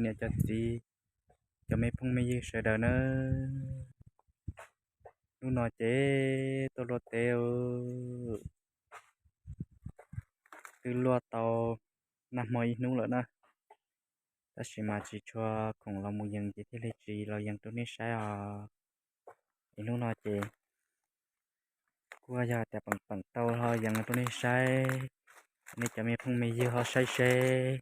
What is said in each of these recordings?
Niam cov txiv, cov me phooj me ywg sawv daws nawb, hnub no ces tuaj luaj teb, twb luaj tau nag hmo ib hnub lawm na, tab sis mas tsis tshua khoom los mus yees ces thiaj li tsis los yees rau nej saib os. Es hnub no ces kuj yog tias peem peem tau ho yees rau nej saib, nej cov me phooj me ywg ho saib seb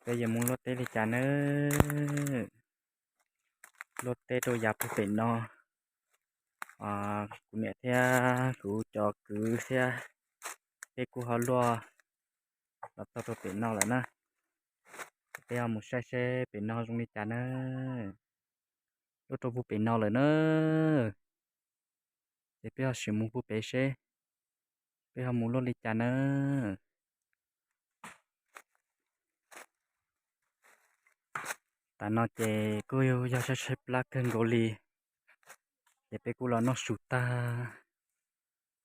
peb yuav mus luaj teb li cas nawb. Luaj teb rau yav puag pem no, kuv niam thiab kuv cov kwv thiab peb kuj ho luaj los txog rau pem no lawm na. Peb ho mus saib seb pem no zoo li cas na. Luaj rau puag pem no lawm na, ces peb ho sim mus puag pem seb peb ho mus luaj li cas na. Tam no ces kuj yog tshaib tshaib plab kawg nkaus li, ces peb kuj los noj su tag,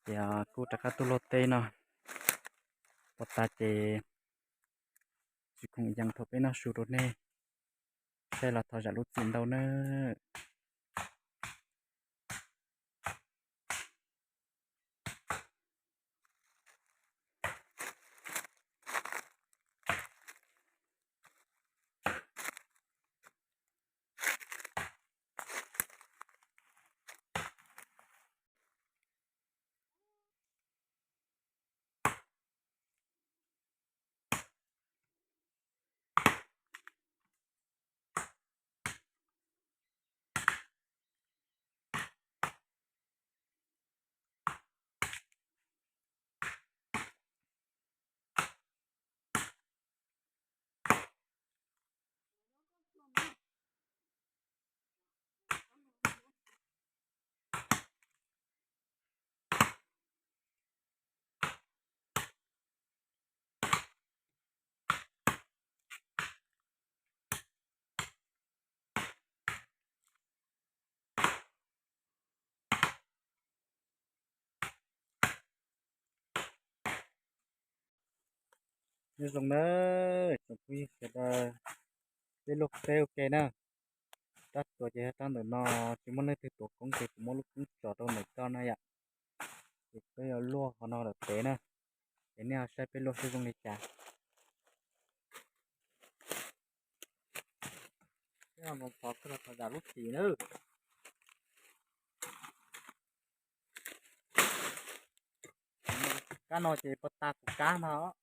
ces kuj rov qab tuaj luaj teb no. Pov tas ces tsis khoom yees thaum peb noj su rau nej saib los thov zam lub txim ntau nawb. Nyob zoo nawb tsoom phooj ywg sawv daws, peb luaj teb ua ke na. Rab txuas ces yog rab ntawm no, tsis muaj leej twg tuav koob ces kuv muab lub koob tso rau ntawm ko na yom. Ces peb yuav luaj qhov no lawm pem na, ces nej ho saib peb luaj seb zoo li cas. Peb ho mus thov koj los thov zam lub txim nawb. Kab no ces puas tas kuv kab ntag.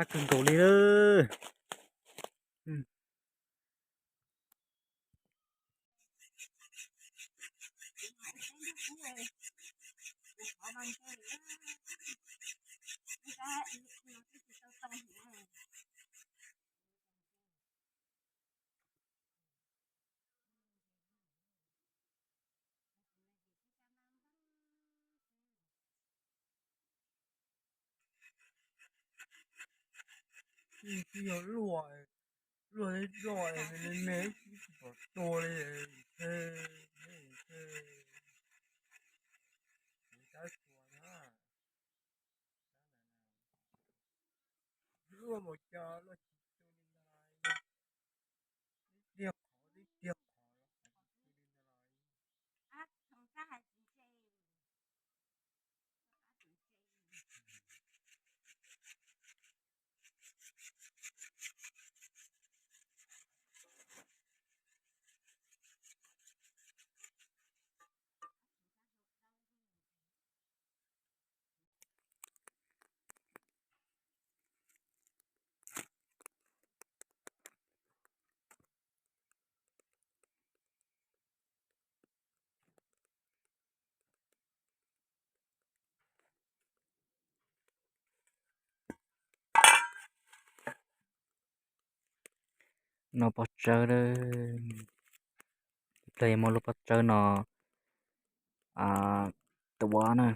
Sab kawg nkaus li lawm. Twb yog luaj, luaj li luaj me me tsis pom tua li, tab tua na, luaj mus cov luaj tsis tu li ntawd, tib pliag qhov tib pliag qhov los tu li ntawd los. No pob tsawb, ib pliag yuav muab lub pob tsawb no tuav na,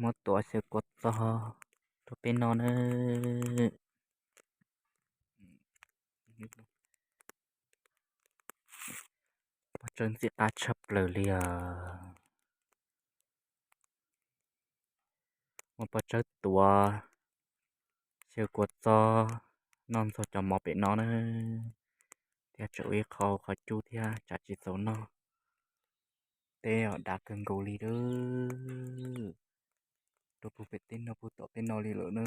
muab tuav xyaw kua txob rau peb noj na. Pob tsawb ntxim qab tshaj plaws li os. Muab pob tsawb tuav xyaw kua txob noj ntxuag cov mov pem no na, thiab tseem ua ib qho qhov cub thiab tsam tsis txaus noj. Teb os, dav kawg nkaus li lawm. Rau puag pem teb no, puag tom teb no li lawm na.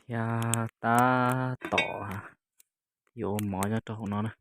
Thiab tab tom yuav ua mov nyob rau hauv no na.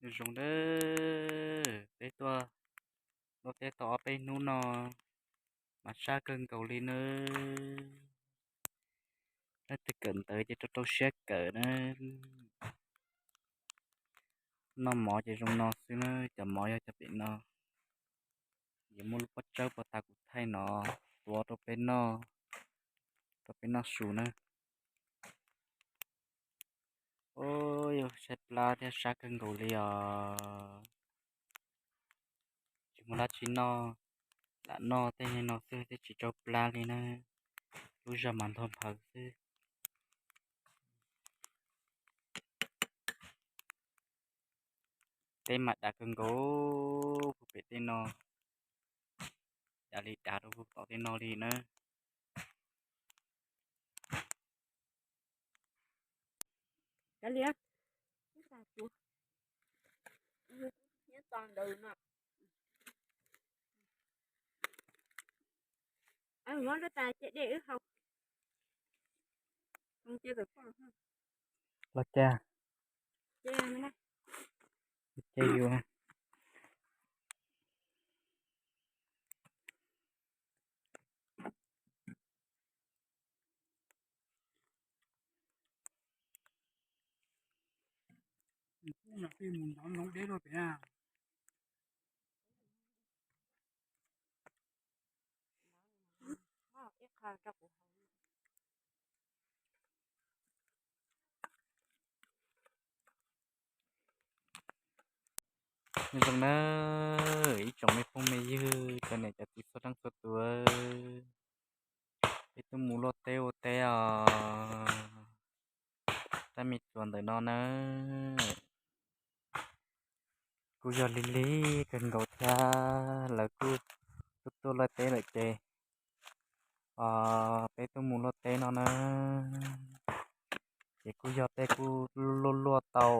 Nyob zoo nawb, peb tuaj luaj teb tau ob peb hnub no mas sab kawg nkaus li nawb. Leej twg kawm ntawv ces rau rau siab kawm nawb. Noj mov ces zoo no xwb nawb, cov mov yog cov pem no. Yuav muab lub pob tsawb puag ta kuv thaij no tuav rau peb noj, rau peb noj su nawb. Ub, yog saib plab thiab sab kawg nkaus li os. Tsis muaj dab tsi noj, lam noj tej no xwb thiaj tsis tsau plab li na. Lub zog mas ntog nphaws xwb. Teb mas dav kawg nkaus puag pem tej no, dav li dav rau puag tom tej no li na. Los cas? Ces yus Nyob zoo nawb ib tsoom me phooj me ywg cov niam cov txiv txhua leej txhua tus, peb tuaj mus luaj teb ua teb os. Tab me txuas ntawm no nawb, kuj yog lig lig kawg nkaus thiab, lawv kuj tuaj tuaj luaj teb lawm ces peb tuaj mus luaj teb no na. Ces kuj yog tej kuj luaj luaj tau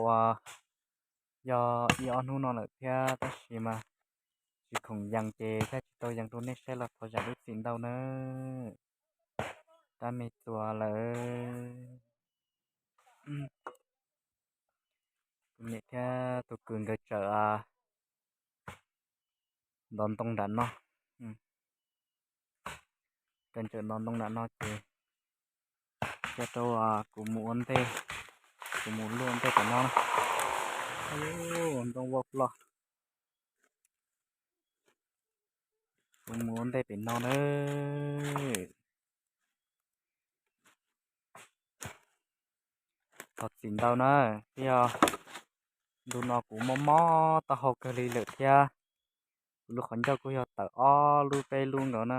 yog ib ob hnub no lawm thiab, tab sis mas tsis khoom yees ces thiaj tsis tau yees rau nej saib los thov zam lub txim ntau nawb. Tab me txuas lawm. Kuv niam thiab tus kwv nkawd tseem ntov ntoo nram no. Nkawd tseem ntov ntoo nram no ces coj rau kuv mus ua ntej, kuv mus luaj ntej pem no. Ntoo vaj loj, kuv mus ua ntej pem no na. Thov txim ntau na, twb yog ntu no kuv mob mob taub hau kawg li lawm thiab, kuv lub qhov ncauj kuj yog tawm ob lub peb lub nkaus na.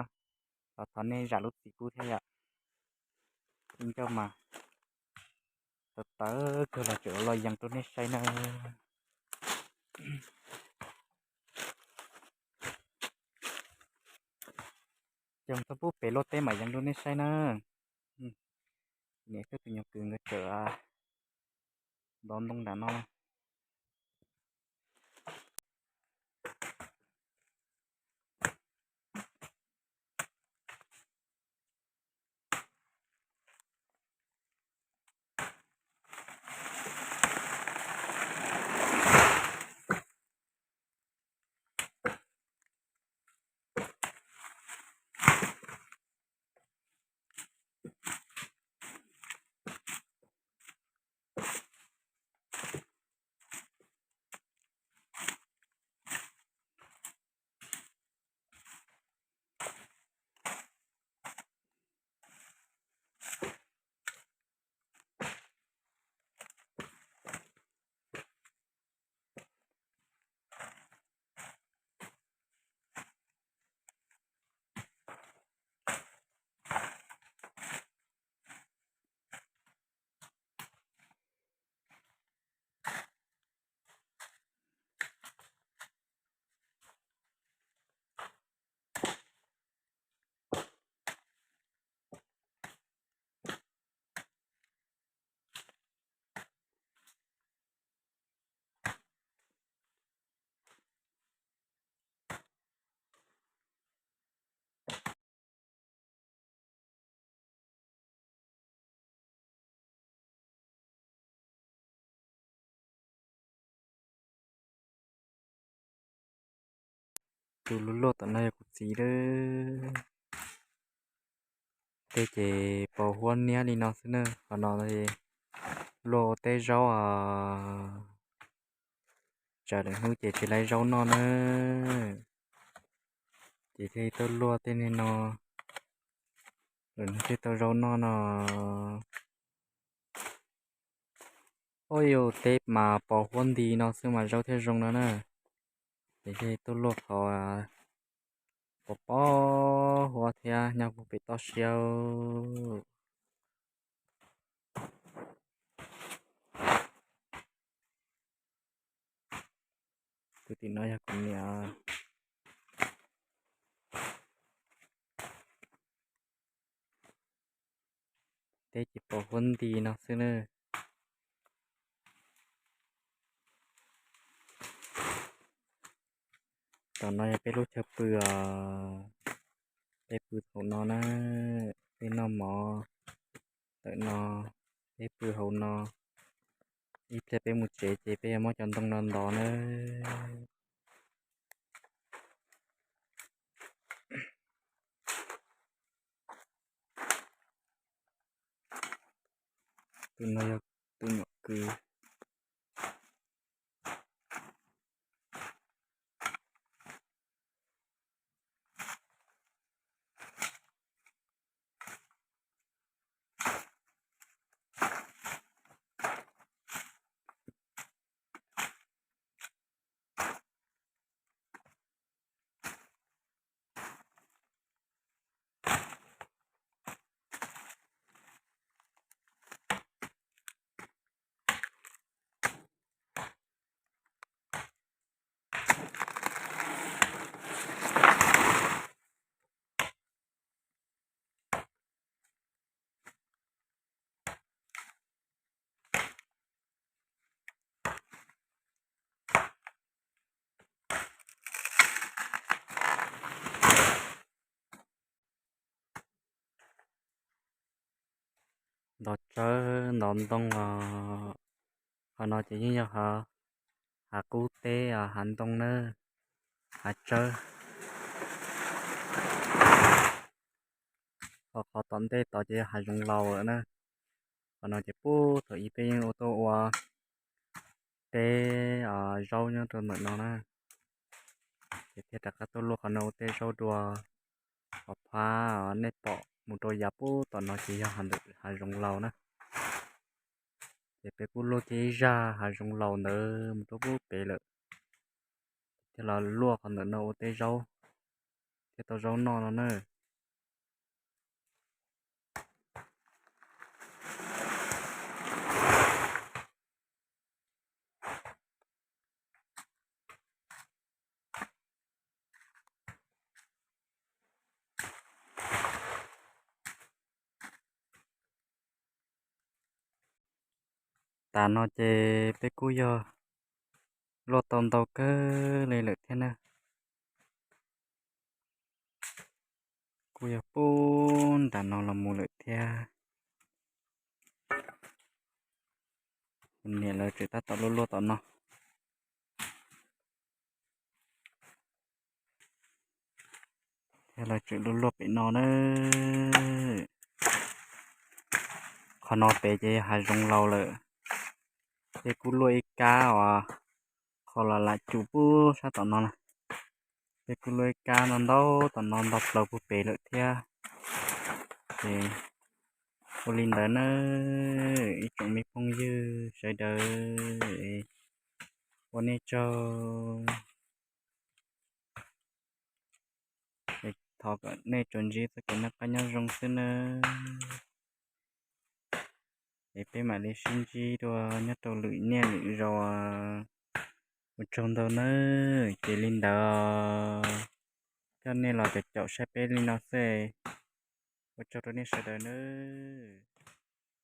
Los thov nej zam lub txim pub thiab yom. Lub ncauj mas tawv tawv kawg los tseem los yees rau nej saib na. Ces txog pub pem luaj teb mam yees rau nej saib na. Niam thiab tus nyuag kwv nkawd tseem ntov ntoo nram no. Tus luaj luaj tom no yog kuv txiv lawm. Tej ces pos huab niab li no xwb na, qhov no luaj ua teb zaub os. Tsam lwm hnub ces tsis laib zaub noj na, ces thiaj tuaj luaj tej niag no, lwm hnub thiaj tau zaub noj no. Ua yus teb mas pos huab nti no xwb mas zaub thiaj zoo no na. Ces thiaj tuaj luaj qhov pos pos huab thiab nyob puag pem toj siab. Tus tim no yog kuv niam. Teb ces pos huab nti no xwb na. Tom no yog peb lub chaw pw os. Peb pw hauv no na, peb noj mov ntawm no, peb pw hauv no. Ib pliag peb mus tsev ces peb yuav muab cov ntoo no ntov na. Tus no yog tus nyuam kwv. Ntov tsawb ntov ntoo os. Qhov no ces yeej yog hav qub teb, hav ntoo na, hav tsawb. Ho qhov tom ntej tod ces yog hav zoov laus lawm na. Qhov no ces puag thaum ub peb yeej ua tuaj ua teb zaub nyob rau ntawm no na. Ces thiaj rov qab tuaj luaj qhov no ua teb zaub dua. Qhov phab nej pom mus rau yav puag tom no ces yog ntawm hav zoov laus na. Ces peb kuj luaj kiag ib zaj hav zoov laus ntawd mus rau puag pem lawm, thiaj los luaj qhov ntawm no ua teb zaub thiaj tau zaub noj no na. Tam no ces peb kuj yog luaj tau ntau kawg li lawm thiab na. Kuj yog puag nram no los mus lawm thiab. Niam lawv tseem tab tom luaj luaj tom no. Thiab lawv tseem luaj luaj pem no na. Qhov no pem ces yog hav zoov laus lawm. Peb kuj luaj ib kab uas qhov los lam cum puag sab tom no na. Peb kuj luaj ib kab no ntau tom no ntau plaws puag pem lawm thiab. Ces ua li ntawd na, ib tsoom me phooj ywg sawv daws, ua nej tsaug. Thov kom nej tsuas ntsib txoj kev noj qab nyob zoo xwb nawb. Es peb mam li sib ntsib dua nyob rau lwm niaj lwm zaus. Ua tsaug ntau nawb. Ces li ntawd, coj nej los caum caum saib peb li no xwb. Ua tsaug rau nej sawv daws nawb.